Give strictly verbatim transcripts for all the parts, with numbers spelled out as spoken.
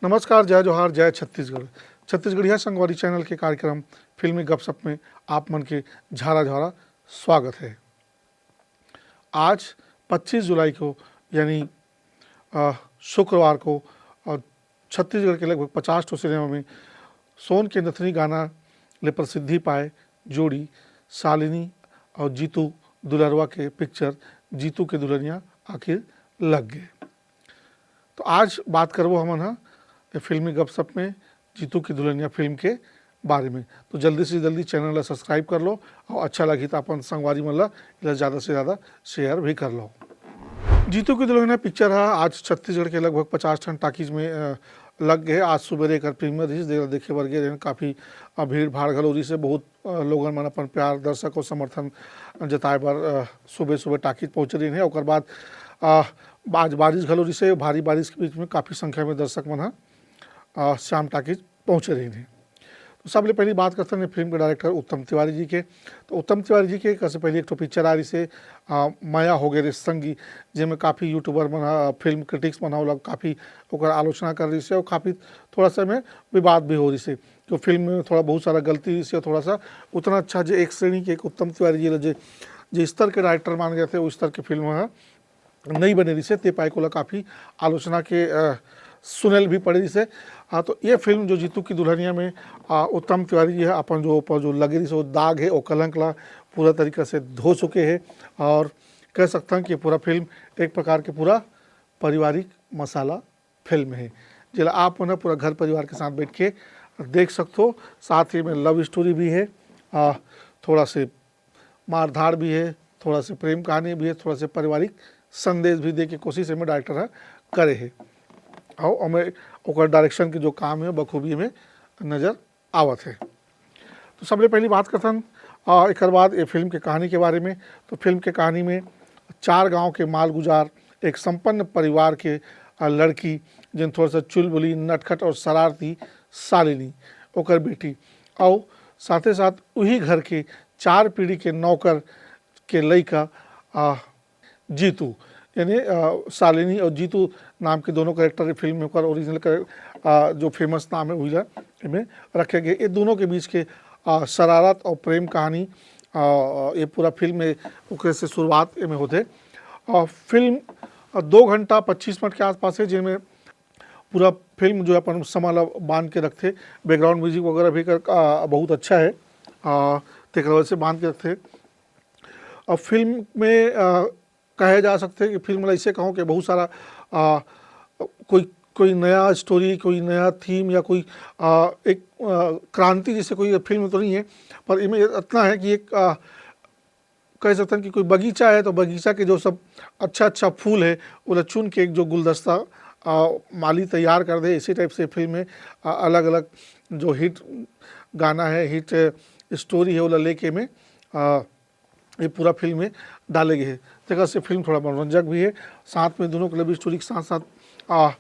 नमस्कार, जय जोहार, जय छत्तीसगढ़। छत्तीसगढ़िया संगवारी चैनल के कार्यक्रम फिल्मी गपशप में आप मन के झारा झारा स्वागत है। आज पच्चीस जुलाई को, यानी अ, शुक्रवार को, अ, छत्तीसगढ़ के लगभग पचास ठो सिनेमा में सोन के नथनी गाना ले प्रसिद्धि पाए जोड़ी शालिनी और जीतू दुलरवा के पिक्चर जीतू के दुल्हनिया आखिर लग गे। तो आज बात करबो हमन ह ए फिल्मी गपशप में जीतू की दुल्हनिया फिल्म के बारे में। तो जल्दी से जल्दी चैनल ला सब्सक्राइब कर लो और अच्छा लगी तो अपन संगवारी मन ला एला ज़्यादा से ज़्यादा शेयर भी कर लो। जीतू की दुल्हनिया पिक्चर ह आज छत्तीसगढ़ के लगभग पचास ठन टाकीज में, अ, लग गए। आज सुबेरे एकर प्रीमियर रिलीज दे-, देखे बर गे रहेन। काफ़ी, अ, भीड़ भाड़ घलो रहिस हे, बहुत, अ, लोगन मन अपन प्यार, दर्शक और समर्थन जताए बर, अ, सुबह सुबह टाकीज पहुँचे रहिन हे। ओकर बाद, अ, आज बारिश घलो रहिस हे, भारी बारिश के बीच में काफ़ी संख्या में दर्शक मन ह, अ, श्याम टाकीज पहुँचे रहिन हे। तो सबले पहली बात करथन ये फिल्म के डायरेक्टर उत्तम तिवारी जी के। तो उत्तम तिवारी जी के सबसे पहले एक ठो पिक्चर आ रहिस हे, अ, मया हो गे रे संगी, जेमे काफ़ी यूट्यूबर मन ह, फिल्म क्रिटिक्स मन ह ओला काफ़ी ओकर आलोचना कर रहिस हे और काफ़ी थोड़ा सा में विवाद भी हो रहिस हे। तो फिल्म में थोड़ा बहुत सारा गलती रहिस हे, थोड़ा सा उतना अच्छा जे एक श्रेणी के एक उत्तम तिवारी जी ला जे, जे स्तर के डायरेक्टर मान गए थे, उस स्तर के फिल्म ह नहीं बने रहिस हे, ते पाए कोला काफ़ी आलोचना के, अ, सुनेल भी पड़े रहिस हे। हाँ, तो ये फिल्म जो जीतू की दुल्हनिया में, अ, उत्तम तिवारी जी ह अपन जो ऊपर जो लगे रहिस हे, वो दाग हे, वो कलंक ला पूरा तरीका से धो चुके हे और कह सकथन कि पूरा फिल्म एक प्रकार के पूरा पारिवारिक मसाला फिल्म हे, जेला आप मन ह पूरा घर परिवार के साथ बैठ के देख सकथो। साथ ही में लव स्टोरी भी हे, अ, थोड़ा से मारधाड़ भी हे, थोड़ा से प्रेम कहानी भी हे, थोड़ा से पारिवारिक संदेश भी दे के कोशिश एमे डायरेक्टर ह करे हे। अउ एमे ओकर डायरेक्शन के जो काम हे बखूबी एमे नजर आवत हे। तो सबले पहली बात करथन, अ, एकर बाद ये फिल्म के कहानी के बारे में। तो फिल्म के कहानी में चार गांव के मालगुजार एक संपन्न परिवार के, अ, लड़की, जेन थोड़ा सा चुलबुली, नटखट और शरारती शालिनी, ओकर बेटी, अउ साथे साथ उही घर के चार पीढ़ी के नौकर के लइका, अ, जीतू, यानी, अ, शालिनी और जीतू नाम के दोनों कैरेक्टर फिल्म में ओकर ओरिजिनल करे-, अ, जो फेमस नाम हे, उही ला एमे रखे गे। ये दोनों के बीच के, अ, शरारत और प्रेम कहानी, अ, ये पूरा फिल्म में ओकरे से शुरुआत एमे होथे। और फिल्म, अ, दो घंटा पच्चीस मिनट के आसपास हे, जेमे पूरा फिल्म जो हे अपन समय ला बांध के रखथे। बैकग्राउंड म्यूजिक वगैरह भी कर, अ, बहुत अच्छा हे। अ, तेकर वजह से बांध के रखथे। अब फिल्म में, अ, कहे जा सकथे कि फिल्म ला ऐसे कहूँ कि बहुत सारा, अ, कोई, कोई नया स्टोरी, कोई नया थीम या कोई, अ, एक, अ, क्रांति जैसे कोई फिल्म तो नहीं है, पर इमे इतना है कि एक, अ, कह सकथन कि कोई बगीचा है तो बगीचा के जो सब अच्छा अच्छा फूल है, ओला चुन के एक जो गुलदस्ता, अ, माली तैयार कर दे, इसी टाइप से फिल्म में, अ, अलग-अलग जो हिट गाना है, हिट स्टोरी है, ओला लेके में, अ, ये पूरा फिल्म में डाले गए हैं, तेकर से फिल्म थोड़ा मनोरंजक भी है। साथ में दोनों के लव स्टोरी के साथ साथ, आ,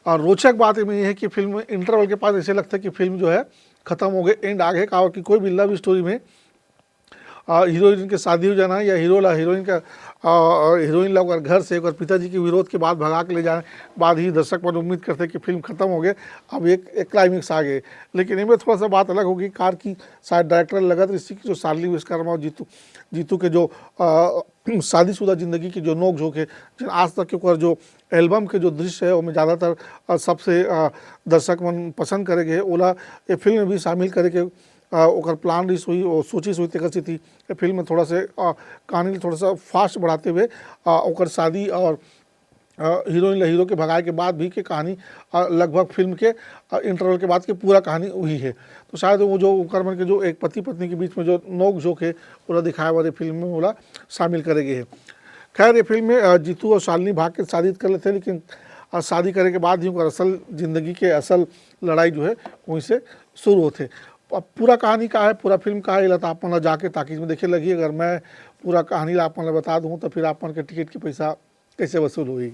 आ, रोचक बात एमे ये है कि फिल्म में इंटरवल के पास ऐसे लगता है कि फिल्म जो है खत्म हो गए, एंड आ गए। काबर कि कोई भी लव स्टोरी में, आ, हीरो हीरोइन के शादी हो जाना या हीरो ला हीरोइन का, आ, हीरोइन ला ओकर घर से ओकर पिताजी के विरोध के बाद भगा के ले जाने बाद ही दर्शक मन उम्मीद करते कि फिल्म खत्म हो गए, अब एक, एक क्लाइमेक्स आ गए। लेकिन एमे थोड़ा सा बात अलग होगी, कार की शायद डायरेक्टर लगत रही कि जो शालिनी विश्वकर्मा और जीतू, जीतू के जो, आ, शादीशुदा जिंदगी के जो नोक झोंक है, जिन आज तक के ओकर जो एल्बम के जो दृश्य है, ओमे ज़्यादातर, आ, सबसे, आ, दर्शक मन पसंद करे गए, ओला ये फिल्म में भी शामिल करे के, आ, ओकर प्लान रहिस होही, ओ सोचिस होही, तेकर सेती ये फिल्म में थोड़ा से, आ, कहानी ल थोड़ा सा फास्ट बढ़ाते हुए, आ, ओकर शादी और, आ, हीरोइन ल हीरो के भगाए के बाद भी के कहानी, आ, लगभग फिल्म के, आ, इंटरवल के बाद के पूरा कहानी वही है। तो शायद वो जो ओकर मन के जो एक पति पत्नी के बीच में जो नोक झोंक है, ओला दिखाए वाले फिल्म में ओला शामिल करे गए है। खैर, ये फिल्म में, अ, जीतू और शालिनी भाग के शादी कर लेते हैं, लेकिन, अ, शादी करे के बाद ही उनकर असल जिंदगी के असल लड़ाई जो है, वहीं से शुरू होते। अब पूरा कहानी का है, पूरा फिल्म का है, ये ला तो आप मन ला जाके टाकीज में देखे लगी। अगर मैं पूरा कहानी ला आप मन ला बता दूँ, तो फिर आप मन के टिकट के पैसा कैसे वसूल होई?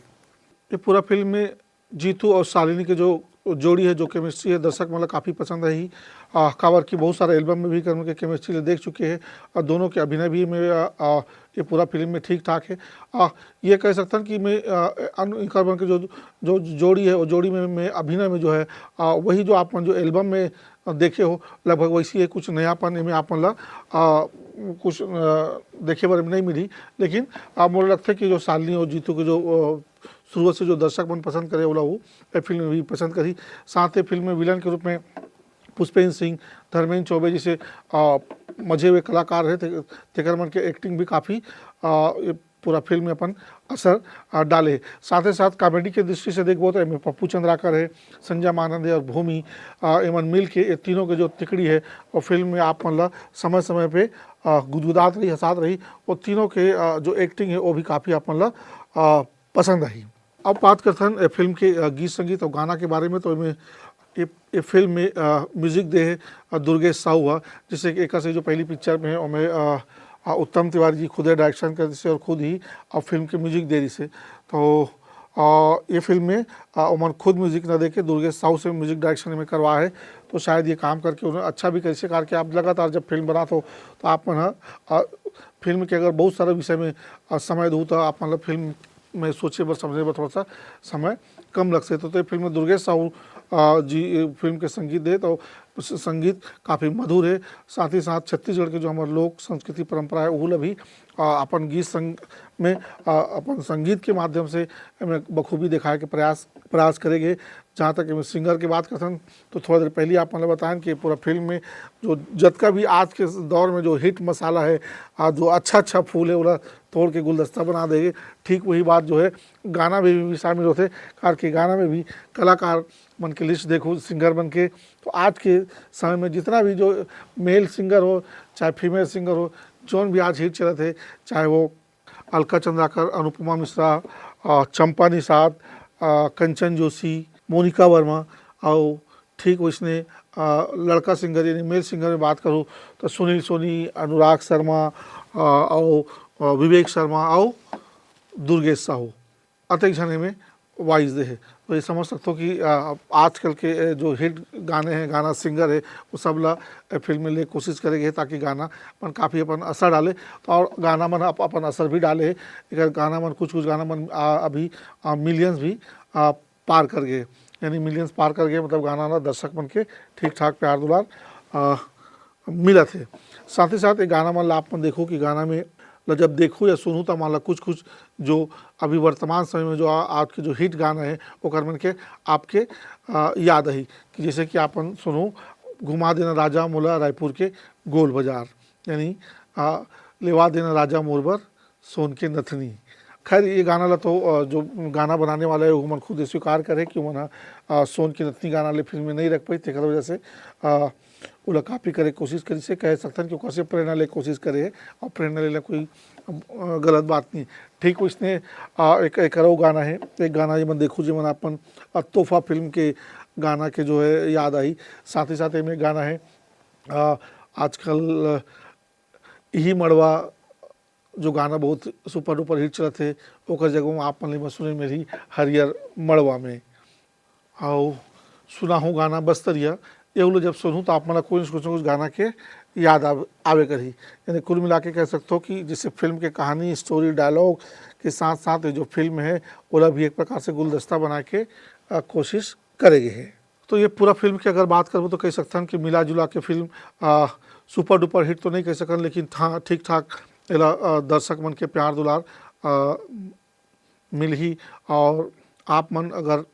ये पूरा फिल्म में जीतू और शालिनी के जो जोड़ी हे, जो केमिस्ट्री हे, दर्शक मन ला काफ़ी पसंद आही। आ, काबर कि बहुत सारा एल्बम में भी एकर मन के केमिस्ट्री ला देख चुके हे और दोनों के अभिनय भी में, आ, आ, ये पूरा फिल्म में ठीक ठाक हे। आ, ये कह सकथन कि मैं, आ, अन-, इनकर मन के जो, जो जोड़ी हे, वो जोड़ी में, में अभिनय में जो हे, आ, वही जो आप मन जो एल्बम में देखे हो, लगभग वैसी हे, कुछ नयापन एमे आप मन ला, आ, कुछ, आ, देखे बर नहीं मिली। लेकिन, आ, मोला लगथे कि जो शालिनी और जीतू के जो, आ, शुरुआत से जो दर्शक मन पसंद करे, ओला वो ए फिल्म में भी पसंद करही। साथ ही फिल्म में विलन के रूप में पुष्पेंद्र सिंह, धर्मेंद्र चौबे जैसे, आ, मजे हुए कलाकार हे, ते-, तेकर मन के एक्टिंग भी काफ़ी, आ, ये पूरा फिल्म में अपन असर, आ, डाले हे। साथ ही साथ कॉमेडी के दृष्टि से देखबो तो एमे पप्पू चंद्राकर हे, संजय मानंद हे और भूमि, आ, एमन मिल के ये तीनों के जो तिकड़ी हे, वो फिल्म में आप मन ला समय समय पे, आ, गुदगुदात रही, हंसात रही। वो तीनों के, आ, जो एक्टिंग हे, वो भी काफ़ी आप मन ला, आ, पसंद आही। अब बात करथन ए फिल्म के, अ, गीत संगीत और गाना के बारे में। तो एमे, ए, ए फिल्म में, अ, म्यूजिक दे हे, अ, दुर्गेश साहू हा, जैसे कि एकर से जो पहली पिक्चर में हे, ओमे, अ, अ, उत्तम तिवारी जी खुदे डायरेक्शन करिस हे और खुद ही, अ, फिल्म के म्यूजिक दे रिहिस हे। तो, अ, ये फिल्म में, अ, ओमन खुद म्यूजिक न देके दुर्गेश साहू से म्यूजिक डायरेक्शन में करवा हे, तो शायद ये काम करके उन्हें अच्छा भी करिस हे, करके आप लगातार जब फिल्म बनात हो, तो आप मन ह, अ, फिल्म के अगर बहुत सारा विषय में, अ, समय दू, तो आप मन ल फिल्म में सोचे बर, समझे बर थोड़ा सा समय कम लगथे। तो, तो ये फिल्म में दुर्गेश साहू, अ, जी, ए, फिल्म के संगीत दे, तो स-, संगीत काफ़ी मधुर हे। साथ ही साथ छत्तीसगढ़ के जो हमर लोक संस्कृति परंपरा हे, ओहू ल भी, अ, अपन गीत संग में, अ, अपन संगीत के माध्यम से एमे बखूबी दिखाए के प्रयास, प्रयास करे गे। जहाँ तक एमे सिंगर के बात करथन, तो थोड़ा देर पहले आप मन ल बताएन कि पूरा फिल्म में जो जतका भी आज के दौर में जो हिट मसाला हे, आ, जो अच्छा-अच्छा फूल हे, ओला तोड़ के गुलदस्ता बना देगे। ठीक वही बात जो हे, गाना में भी, भी शामिल होथे, कार के गाना में भी कलाकार मन के लिस्ट देखो, सिंगर मन के, तो आज के समय में जितना भी जो मेल सिंगर हो, चाहे फीमेल सिंगर हो, जौन भी आज हिट चलत हे, चाहे वो अलका चंद्राकर, अनुपमा मिश्रा, अ, चंपा निषाद, अ, कंचन जोशी, मोनिका वर्मा, अउ ठीक वइसने, अ, लड़का सिंगर यानी मेल सिंगर में बात करूँ तो सुनील सोनी, अनुराग शर्मा, अ, अउ, अ, विवेक शर्मा अउ दुर्गेश साहू, अतेक झन एमे वॉइस दे हे। तो ये समझ सकथो कि, अ, आजकल के, अ, जो हिट गाने हे, गाना सिंगर हे, वो सब ला, अ, फिल्म में ले कोशिश करे गे हे, ताकि गाना मन काफ़ी अपन असर डाले। तो और गाना मन अप-, अपन असर भी डाले हे। एकर गाना मन, कुछ-कुछ गाना मन, आ, अभी, आ, मिलियंस भी, आ, पार कर गे, यानी मिलियंस पार कर गे, मतलब गाना ला दर्शक मन के ठीक-ठाक प्यार दुलार, आ, मिलत हे। साथ ही साथ ये गाना मन ला आप मन देखो कि गाना में ल जब देखो या सुनो, त मन ला कुछ-कुछ जो अभी वर्तमान समय में जो आ, आज के जो हिट गाना हे, ओकर मन के आपके, आ, याद आही कि जैसे कि आपन सुनो, "घुमा देना राजा मोला रायपुर के गोल बाजार", यानी, आ, "लेवा देना राजा मोर बर सोन के नथनी।" खैर, ये गाना ला तो, अ, जो गाना बनाने वाला हे, ओमन खुद ये स्वीकार करे कि ओमन ह, अ, सोन के नथनी गाना ले फिल्म में नहीं रख पाई, तेकर वजह से, अ, ओला कॉपी करे के कोशिश करिस हे। कह सकथन कि ओकर से प्रेरणा ले के कोशिश करे हे, अउ प्रेरणा लेना कोई, अ, गलत बात नहीं। ठीक वइसने, अ, एक, एक अउ गाना हे, एक गाना जेमन देखो, जेमन अपन, अ, तोहफा फिल्म के गाना के जो हे याद आही। साथ ही साथ एमे गाना हे, अ, आजकल, अ, इही मड़वा जो गाना बहुत सुपर डुपर हिट चलत हे, ओकर जगह में आप मन ल एमा सुने मिलही हरियर मड़वा में। अउ सुना हूँ गाना बस्तरिया, एहू ल जब सुनहूँ त आप मन ल कुछ न कुछ, कुछ न कुछ गाना के याद आव-, आवे करही। यानी कुल मिला के कह सकथो कि जैसे फिल्म के कहानी, स्टोरी, डायलॉग के साथ-साथ ये जो फिल्म हे, ओला भी एक प्रकार से गुलदस्ता बना के, अ, कोशिश करे गे हे। तो ये पूरा फिल्म के अगर बात करबो तो कह सकथन कि मिला जुला के फिल्म, अ, सुपर डुपर हिट तो नहीं कह सकन, लेकिन ठा-, ठीक ठाक एला, अ, दर्शक मन के प्यार दुलार, अ, मिलही। और आप मन अगर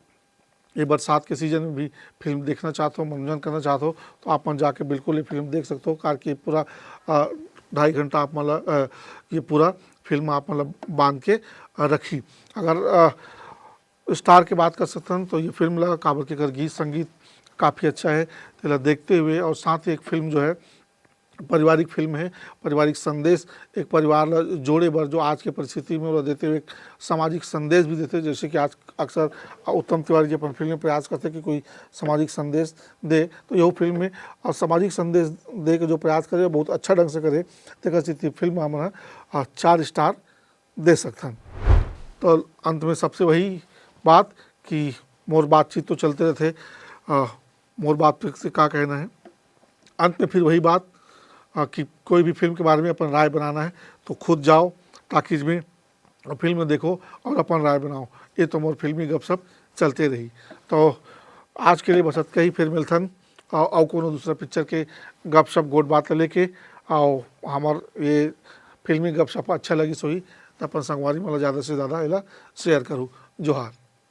ये बरसात के सीजन में भी फिल्म देखना चाहत हो, मनोरंजन करना चाहत हो, तो आप मन जाके बिल्कुल ये फिल्म देख सकते हो, कार के पूरा, अ, ढाई घंटा आप मन ला, अ, ये पूरा फिल्म आप मन ला बांध के, अ, रखही। अगर, अ, स्टार के बात कर सकथन, तो ये फिल्म ला काबर के एकर गीत संगीत काफ़ी अच्छा हे, तेला देखते हुए और साथ ही एक फिल्म जो हे पारिवारिक फिल्म हे, पारिवारिक संदेश, एक परिवार ला जोड़े बर जो आज के परिस्थिति में ओला देते हुए एक सामाजिक संदेश भी देते, जैसे कि आज अक्सर उत्तम तिवारी जी अपन फिल्म में प्रयास करते कि कोई सामाजिक संदेश दे, तो यहू फिल्म में और सामाजिक संदेश दे के जो प्रयास करे, बहुत अच्छा ढंग से करे, तेकर सेती फिल्म हमन ह, अ, चार स्टार दे सकथन। तो अंत में सबसे वही बात कि मोर बातचीत तो चलते रहते। मोर बात फिर से का कहना है, अंत में फिर वही बात कि कोई भी फिल्म के बारे में अपन राय बनाना है तो खुद जाओ टाकीज में, फिल्म देखो और अपन राय बनाओ। ये तो मोर फिल्मी गपशप चलते रही। तो आज के लिए बस अतका ही, फिर मिलथन अउ कोनो दूसरा पिक्चर के गपशप गोठ बात लेके। अउ हमर ये फिल्मी गपशप अच्छा लगिस होही त अपन संगवारी मन ला ज़्यादा से ज़्यादा एला शेयर करू। जोहार।